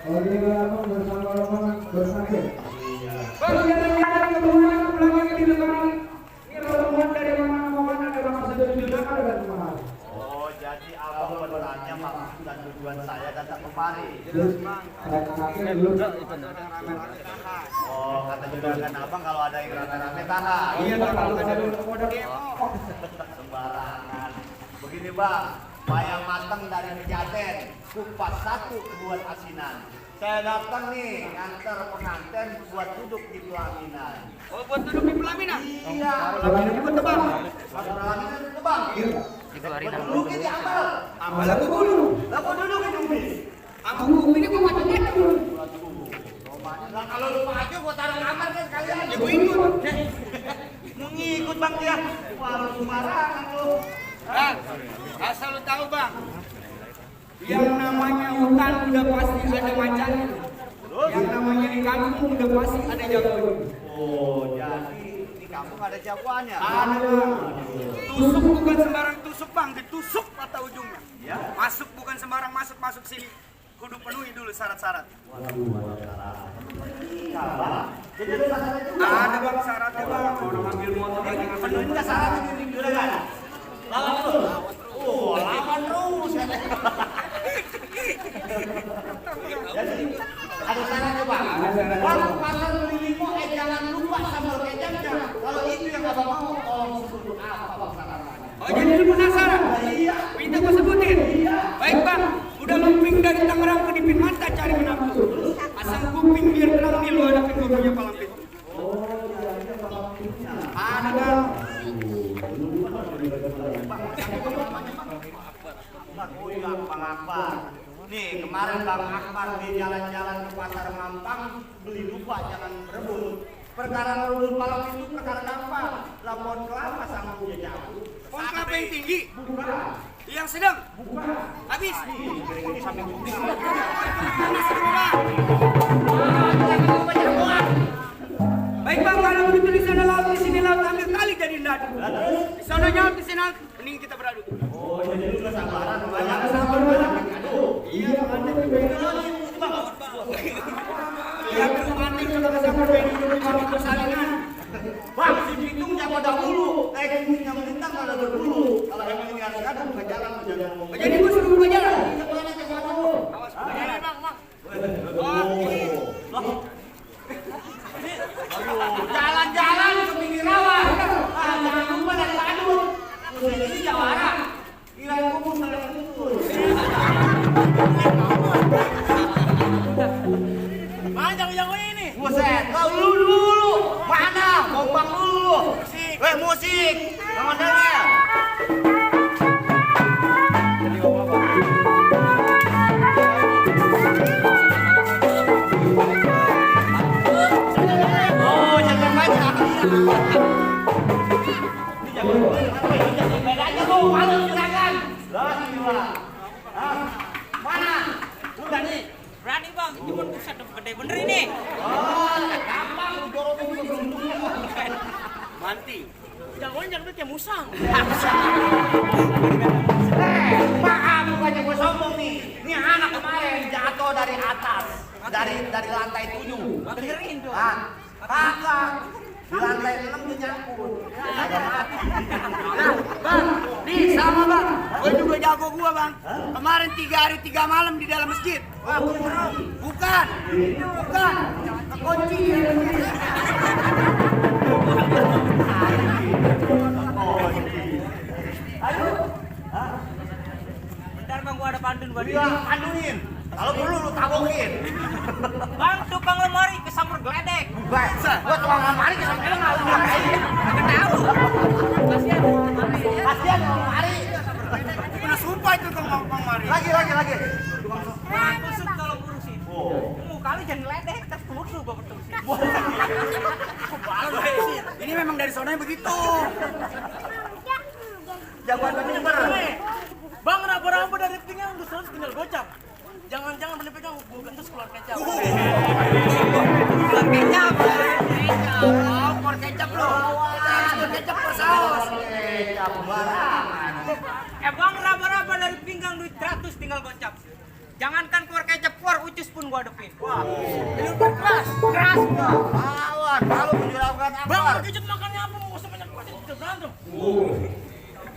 Oh, jadi abang bertanya maksud dan tujuan saya datang kemari. Oh, kata juragan abang kalau ada yang rame-rame tahan. Iya, kalau ada demo. Sembarangan. Begini bang, bayam matang dari Pejaten, kupas satu buat asinan. Saya datang nih nganter pengantin buat duduk di pelaminan. Oh, buat duduk di pelaminan? Iya. Pelaminan di Tebang. Pelaminan di Tebang. Itu hari Duduknya di Amal. Amal aku dulu. Lah kok duduk di Umi? Aku ini kok macam-macam dulu. Lah kalau lu maju gua taruh kamar kan sekalian. Ibu ikut. Mau ngikut bang dia. Wah lu sembarangan lu. Bang, asal lu tahu bang, yang namanya hutan udah pasti ada macannya. Yang namanya di kampung udah pasti ada jagoan. Oh, jadi di kampung ada jagoannya. Ada bang. Tusuk bukan sembarang tusuk bang, ditusuk mata ujungnya. Ya. Masuk bukan sembarang masuk sini. Kudu penuhi dulu syarat-syarat. Ada bang syaratnya bang. Orang ambil motor lagi Penuhin nggak syaratnya di juragan? Lawan terus. Oh, lawan terus. Jadi ada syaratnya bang. Bang pasar beli limo, jangan lupa sambal kecapnya. Kalau itu yang abang mau, tolong sebut apa bang syaratnya? Oh jadi lu penasaran? Iya. Minta gua sebutin? Iya. Baik bang, udah lumping dari Tangerang ke Dipin Manta cari menantu. Asal kuping biar terang nih lu hadapin gua punya palang pintu. Oh, iya, iya palang pintunya. Ada bang. Oh iya, Bang Akbar. Nih, kemarin Bang Akbar di jalan-jalan ke pasar Mampang beli lupa jangan berebut. Perkara ngerubut palang itu perkara gampang. Lapor kelapa sama punya jauh. Pohon kelapa yang tinggi, Bukan. yang sedang, Bukan. habis. Ini sampai kuping. Panas semua bang. Baik bang, kalau begitu di sana laut, di sini laut, ambil tali jadi nada. Di sana nyaut, di sini laut, mending kita beradu. Oh, jadi lu kesabaran banyak. Kesabaran banyak. Aduh. Iya, ada di beda. Iya, bermati kalau kesabaran beda dulu kalau persalinan. Bang, si Pitung jago dahulu. Kuning yang melintang kalau berbulu. Kalau emang ini harus ada, bukan jalan menjaga. Jadi gua suruh gua jalan. Kita pulang ke sana dulu. Awas, jalan bang, bang. Jalan-jalan ke pinggir rawa. Jangan lupa dari Bandung. Ini Jawara. Kirain kubur salah kubur. Mana jago-jago ini? Buset, kau dulu. Mana? Gombang dulu. Musik. Sama Daniel. Oh, jangan banyak. Ini jangan banyak. Bedanya lu, malu silakan. Lah, ini lah. Mana? Udah nih. Berani bang, cuma pusat gede bener ini. Oh, gampang. Dorongin juga belum. Manti. Jagoan jangan kayak musang. Maaf, bukannya gue sombong nih. Ini anak kemarin jatuh dari atas, dari lantai 7. Benerin dong. Kakak di lantai 6 dia nyangkut. Nah, bang, nih sama bang. Gua juga jago gua bang. Kemarin 3 hari 3 malam di dalam masjid. Wah, Bukan. Kekunci di dalam masjid. ayo. Bentar bang, gua ada pantun buat Dia panduin. Kalau perlu lu tabokin. Bang, tukang lemari kesambar geledek. Gua tukang lemari sampai enggak lu pakai. Nggak tahu. Kasihan lemari ya. Kasihan lemari. Udah sumpah itu tukang lemari. Lagi. Nah, tusuk kalau urusin. Kali jangan geledek, tas tusuk gua terusin. Ini memang dari sonanya begitu. Jagoan bener. Bang, raba-raba dari pinggang udah terus tinggal gocap. Jangan beli pegang, gua gentus keluar kecap. Keluar kecap. Oh, keluar kecap lo. Keluar kecap per saus. Kecap barangan. Bang, raba-raba dari pinggang duit 100 tinggal gocap. Jangankan keluar kecap, keluar ucus pun pun gua hadepin. Wah, Ini udah keras. Keras gua. lawan kalau menjurahkan Bang, Akbar. terkejut makannya apa? Mau sebanyak macam kita berantem.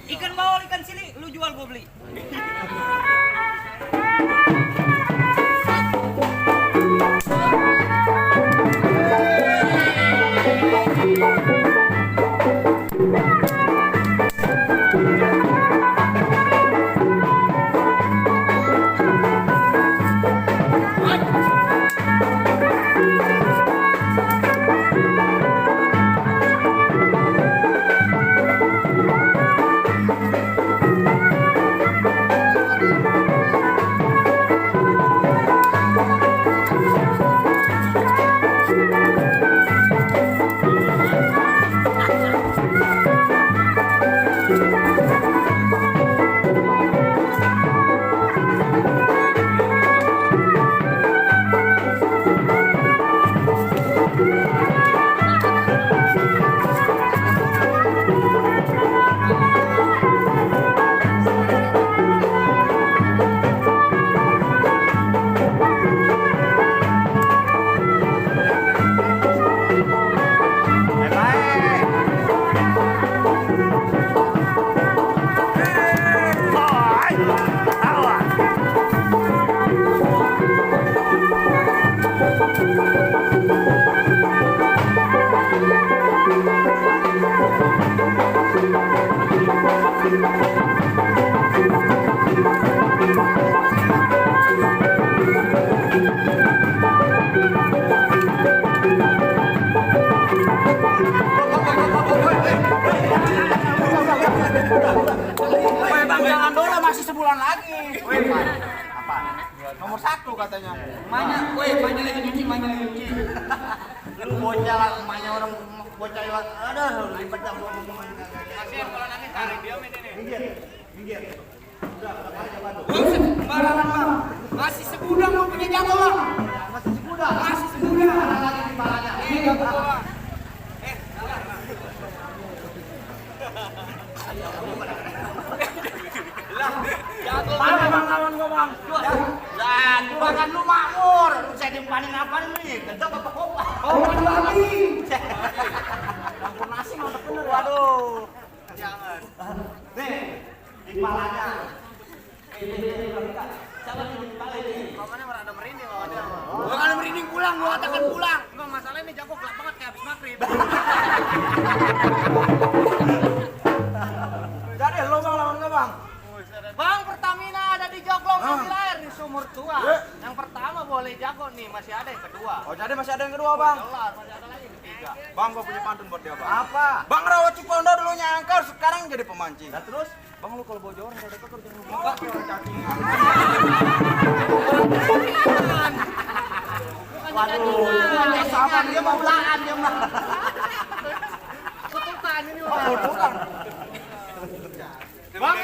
Ikan bawal, ikan sili, lu jual gua beli. Woi bang, jangan dulu, masih sebulan lagi. Woi, Pak. Apa? Nomor 1 katanya. Emaknya, woi emaknya lagi nyuci, emaknya lagi nyuci. Lu bocah lah, emaknya orang bocah lewat. Aduh, lipat dah gua ngomong. Kasihan kalau nangis tarik dia ini. Minggir, minggir. Udah, berapa aja bantu. Buset, sembarangan bang. Masih segudang mau punya jago bang. Masih sebudah. Masih segudang. Ada lagi di palanya. Jago bang. Jago Mana bang lawan gua bang? Lah, gua kan lu makmur. Saya dimpanin apa nih? Gendok apa kopa? Oh, lagi. Campur nasi mantap bener. Waduh. Jangan. Nih, di palanya. Jangan di kepala ini. Pamannya merada merinding lawannya. Gua kan merinding pulang, gua katakan pulang. Enggak masalah ini jago gelap banget kayak habis maghrib. Jadi lo bang lawan gua bang. Bang, Pertamina ada di Joglong ambil air di sumur tua. Yang pertama boleh jago nih, masih ada yang kedua. Oh jadi masih ada yang kedua bang? Kelar, masih ada lagi yang ketiga. Bang gua punya pantun buat dia bang. Apa? Bang Rawat Cipondo dulunya angkor, sekarang jadi pemancing. Nah terus? Bang lu kalau bawa orang ada kotor jangan lupa. Waduh, sama dia mau belaan dia mah. Kutukan ini Oh, bukan. Bang,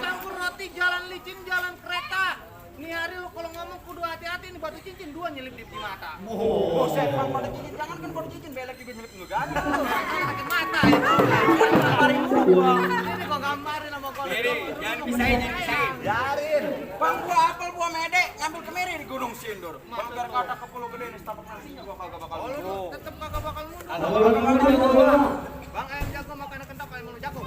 campur roti, jalan licin, jalan kereta. Nih hari lu kalau ngomong kudu hati-hati nih, batu cincin 2 nyelip di mata. Buset, bang pada cincin, jangan kan pada cincin belek juga nyelip enggak. Sakit mata itu. Gambarin dulu gua. Ini kok gambarin sama gua. Jangan pisahin, jangan pisahin. Biarin. Bang gua apel buah mede, ngambil kemiri di Gunung Sindur. Bang biar kata ke Pulau Gede ini setapak nasinya gua kagak bakal mundur. Tetep kagak bakal mundur. Bang, ayam jago makan kentang ayam mau jago.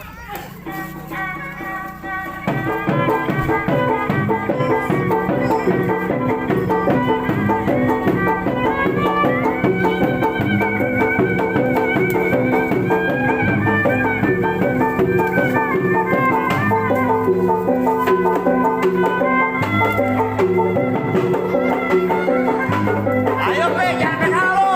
Ayo pe, jangan halo.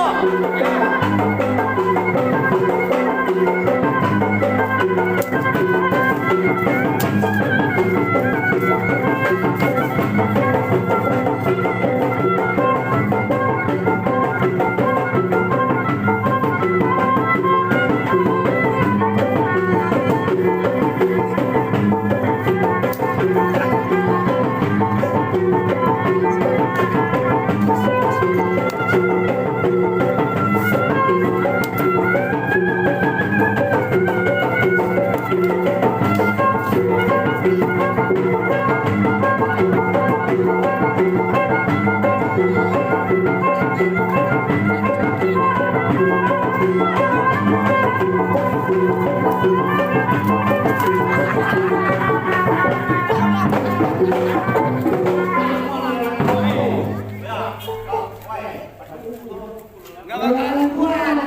Nggak bakalan kuat.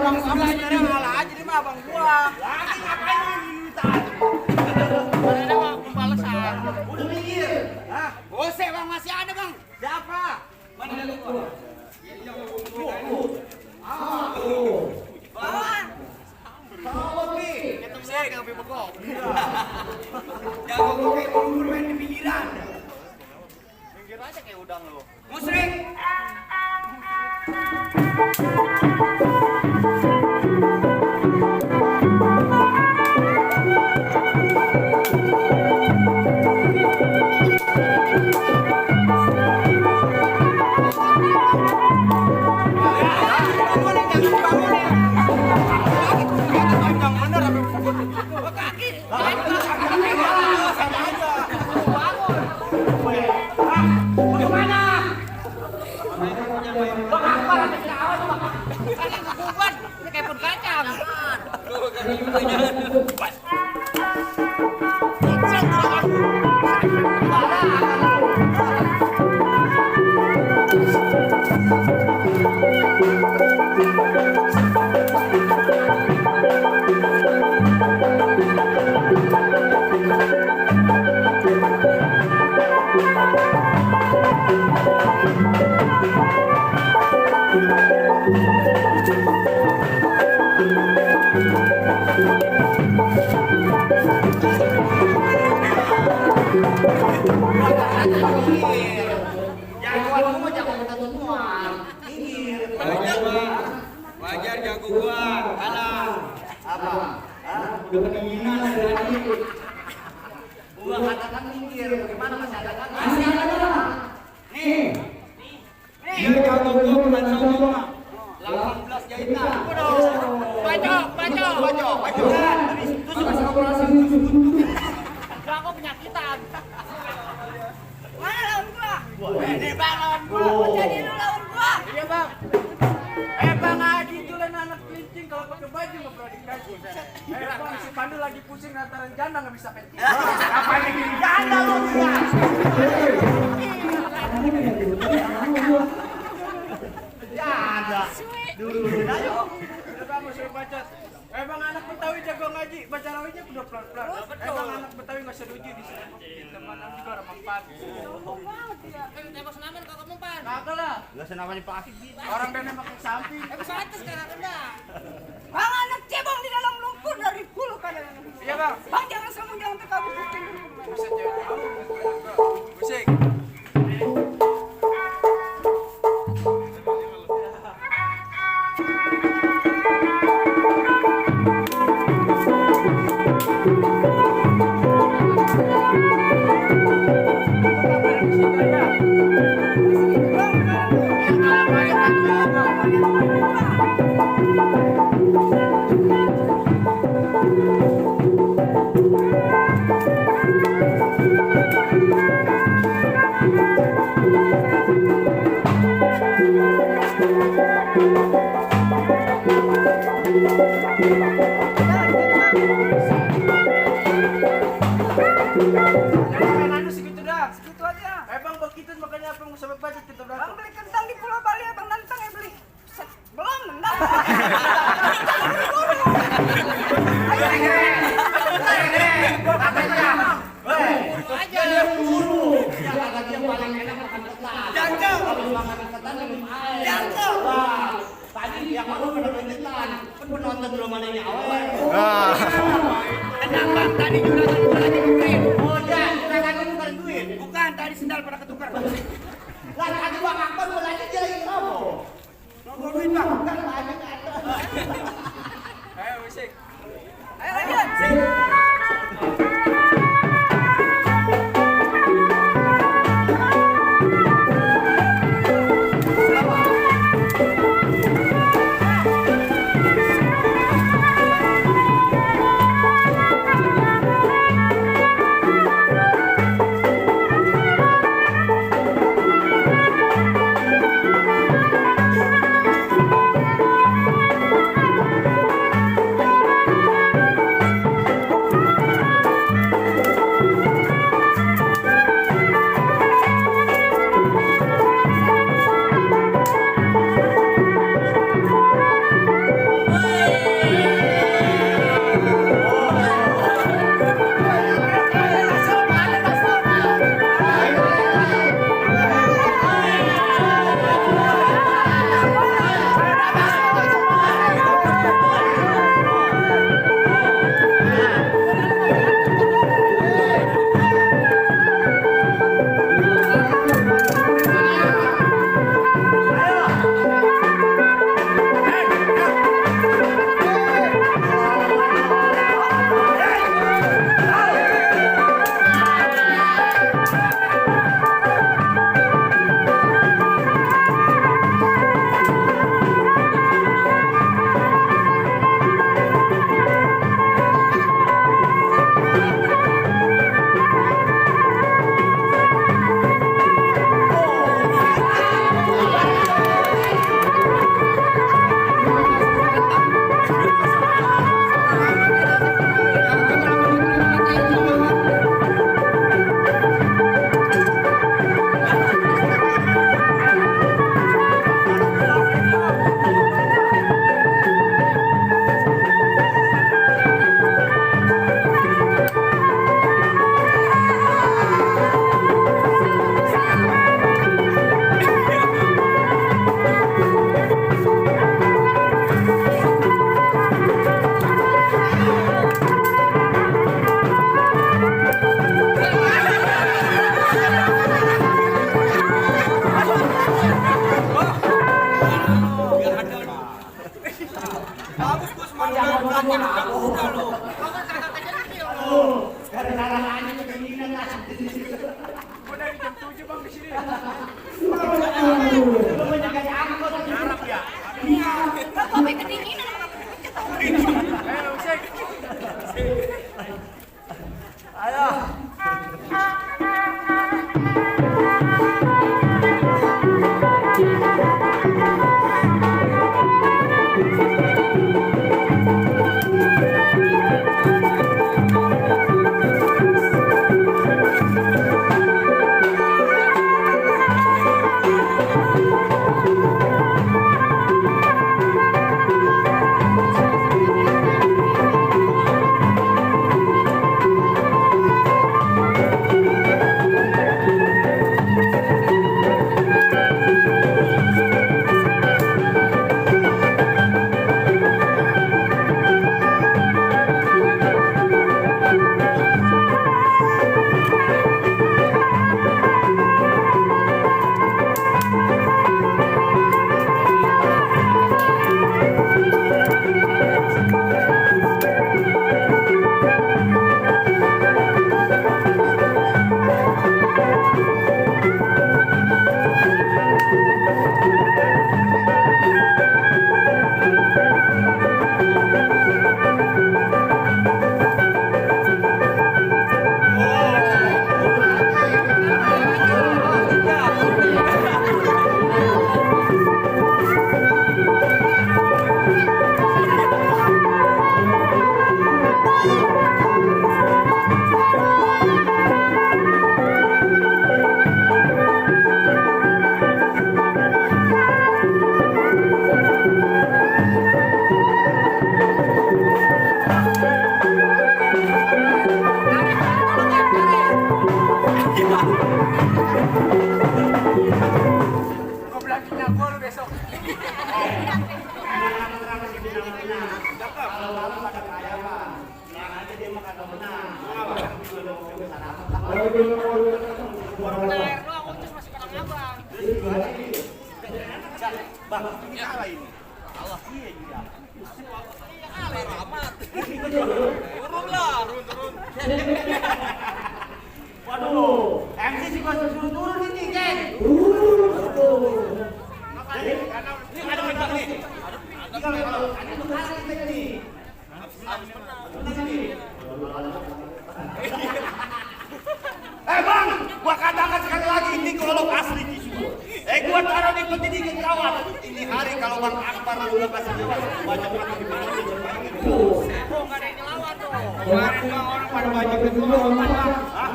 Bang sebelah nyari ngalah aja nih mah abang gua. Lagi ngapain lu militan? Ada bang pembalasan. Udah minggir. Hah? Bose bang masih ada bang. Siapa? Mana ada gua? Sama Bobi. Ketemu saya nggak bebek. Jago gue kayak bubur main di pinggiran. Minggir aja kayak udang lu. Musrik. Jagoan gua mah jago ketemuan. Minggir. Wajar bang. Wajar jago gua. Kalah. Apa? Hah? Udah kedinginan tadi. Gua katakan minggir. Gimana masih ada kan? Masih ada bang. Nih. Dia jago gua bukan sombong. 18 jahitan. Bacok. Terus masih operasi. Aku penyakitan. Mana lawan gua? Ini bang lawan gua. Jadi lu lawan gua. Iya bang. Bang Haji itu lain anak kelincing kalau pakai baju nggak pernah dikasih. Bang si Pandu lagi pusing lantaran janda nggak bisa kencing. Ngapain lagi janda lu dia? Janda. Dulu ayo. Udah bang suruh baca. Bang anak Betawi jago ngaji, baca rawinya udah pelan-pelan. Bang anak Betawi nggak setuju di sini. Teman juga orang mempan. Tembak senaman kagak mempan. Kagak lah. Gak senamanya Pak Asik. Orang dan nembak ke samping. Pesawatnya sekarang kena. Bang anak cebong di dalam lumpur dari hulu ke dalam. Iya bang. Bang jangan sombong, jangan terkabur kuping. Buset ya. Musik. Segitu dah. Segitu aja. Bang begitu makanya apa mau sampai budget kita Bang berapa? beli kentang di Pulau Bali, abang nantang ya beli. Set, belum nantang. Dia buru. Dia kata dia paling enak makan ketan. Jangkau. Habis makan ketan minum air. Wah, tadi yang aku pada ketan. Kan penonton belum ada nyawa. Tenang bang, tadi juragan gua lagi nge-print. Oh ya, juragan itu bukan duit. Bukan, tadi sendal pada ketukar. Lah tadi Bang Akbar mulanya dia lagi ngomong. Nongol duit bang. Kan banyak ada. Ayo musik. Ayo lanjut. Lu menjaga angkot Arab ya. Bapak kedinginan sama kamu. Ayo, Sek. Ayo. Kau bilang nyakor besok. Kalau lalu pada kaya Pak, yang aja dia makan menang. Bang, ini apa ini? Allah iya juga. Waduh, MC sih gua suruh turun ini, Geng. Jadi, ini ada menang nih. Kalau ada tuh kalah kita nih. Bang, gua katakan sekali lagi ini golok asli Cisua. Gua taruh di peti dikit kawan. Ini hari kalau Bang Akbar udah kasih jawab, banyak orang di bawah itu bermain. Bro, nggak ada yang ngelawan tuh. Kemarin gua orang pada baju kedua lompat. Hah?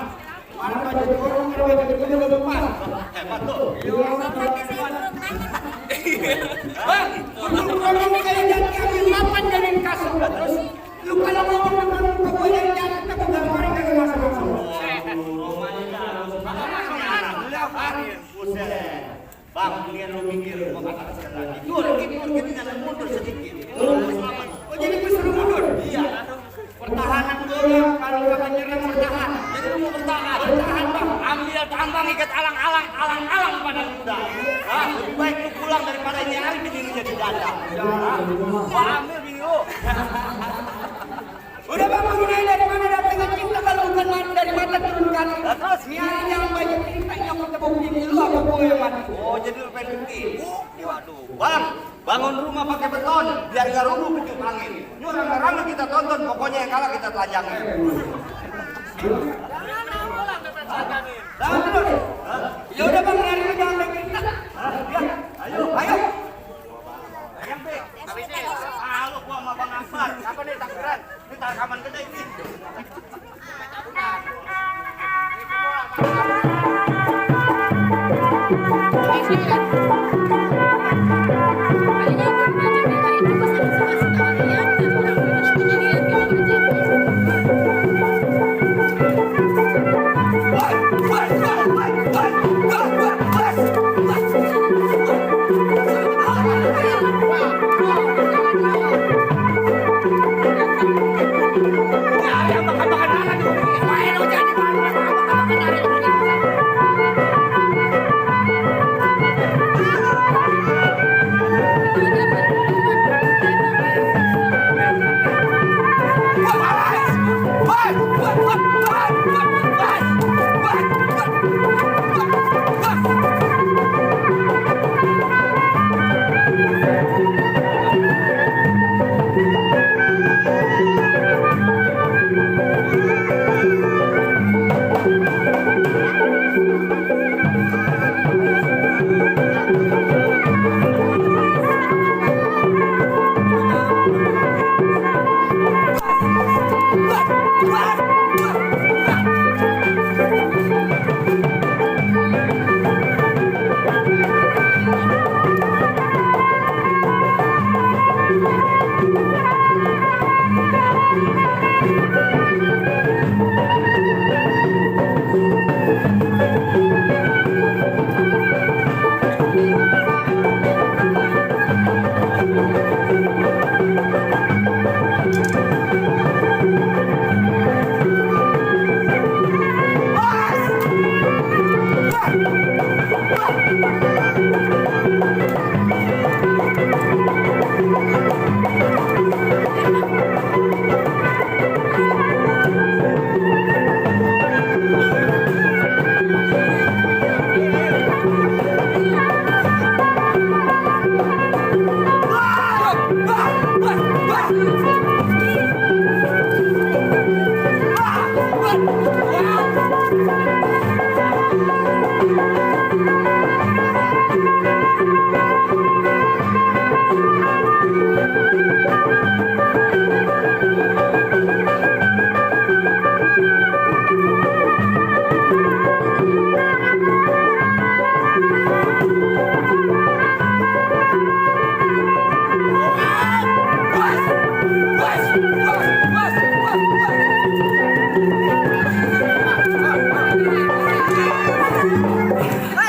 Kemarin baju orang pada baju kedua lompat. Hebat tuh. Bang, lu ngomong kayak jangan ambil mapan dari kasur. Terus lu kalau ngomong dengan pokoknya jangan tak udah kemarin kagak masuk. Buset. Bang, mendingan lu minggir, gua katakan sekali lagi. Dikit tinggal mundur sedikit. Oh jadi gue suruh mundur? Iya. Pertahanan dulu, kalau nggak nyerang bertahan. Jadi lu mau bertahan. Bertahan Bang. Ambil tambang ikat alang-alang pada kuda. Lebih baik lu pulang daripada ini hari bininya di dada. Gua ambil bini lu. Udah bang, ini dari mana datangnya cinta kalau bukan main dari mata turunkan. Terus Niat yang banyak cinta nyokot ke bukti lu apa gue yang mati? oh jadi lu pengen bukti. Waduh. Bang, bangun rumah pakai beton biar nggak rubuh ketiup angin. Ini rame-rame kita tonton, pokoknya yang kalah kita telanjangin. Jangan terus. Ya udah bang, hari ini jangan main cinta. Ayo. Ayam be. Lu gua sama Bang Akbar. Apa nih takbiran? Ini rekaman gede ini. Thank you.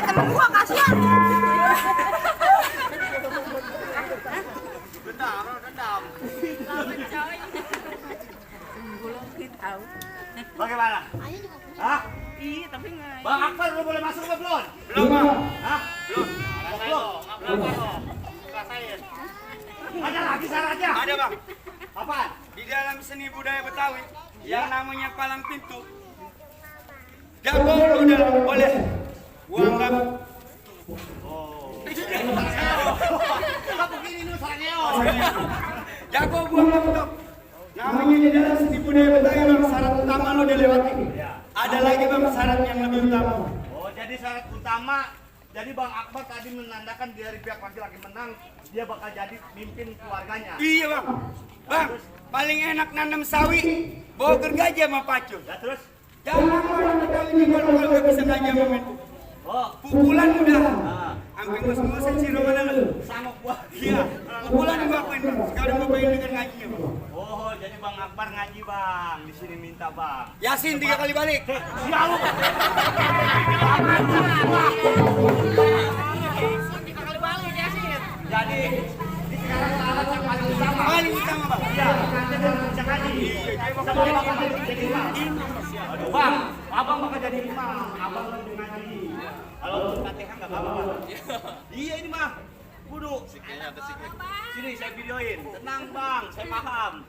Temen gua kasihan. Dendam. Tahu. Bagaimana? Hah? Iya, tapi nggak. Bang Akbar lu boleh masuk ke belum? Belum, Bang. Hah? Belum. Ada lagi syaratnya? Ada, Bang. Apaan? Di dalam seni budaya Betawi yang namanya palang pintu, jago lu udah boleh gua anggap Apa begini lu sarangeo? jago gua anggap top. Namanya di dalam seni budaya Betawi bang, syarat utama lu udah lewati. Ada lagi bang syarat yang lebih utama. Oh, jadi syarat utama. Jadi Bang Akbar tadi menandakan dari pihak laki-laki menang, dia bakal jadi mimpin keluarganya. Iya bang. Bang, paling enak nanam sawi, bawa gergaji sama pacul. Ya terus? Jangan orang Betawi ini kalau nggak bisa ngaji sama main Oh, pukulan udah. nah, Sampai ngos-ngosan sih mana lu? sanggup gua. Iya, pukulan gua akuin bang. Sekarang gua pengen denger ngajinya bang. Oh, jadi Bang Akbar ngaji Bang. Di sini minta Bang. Yasin 3 kali balik. Sial lu. Jadi di sekarang syarat yang paling utama. Paling utama bang. Iya, nanti dia bisa ngaji. Sama Bang bakal jadi imam. Aduh Bang, Abang bakal jadi imam. Abang lebih ngaji. Kalau untuk Fatihah nggak apa-apa Bang. Iya ini mah. Kudu. Sini saya videoin. Tenang Bang, saya paham.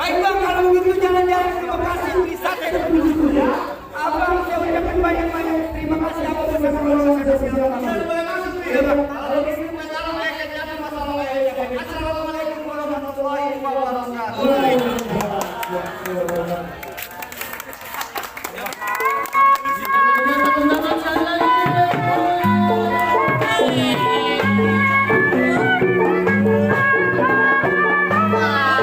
Baik bang, kalau begitu jalan-jalan terima kasih bisa ya. Abang saya ucapkan banyak-banyak terima kasih abang sudah mengelola saya silakan. Iya bang. Assalamualaikum warahmatullahi wabarakatuh. Wah.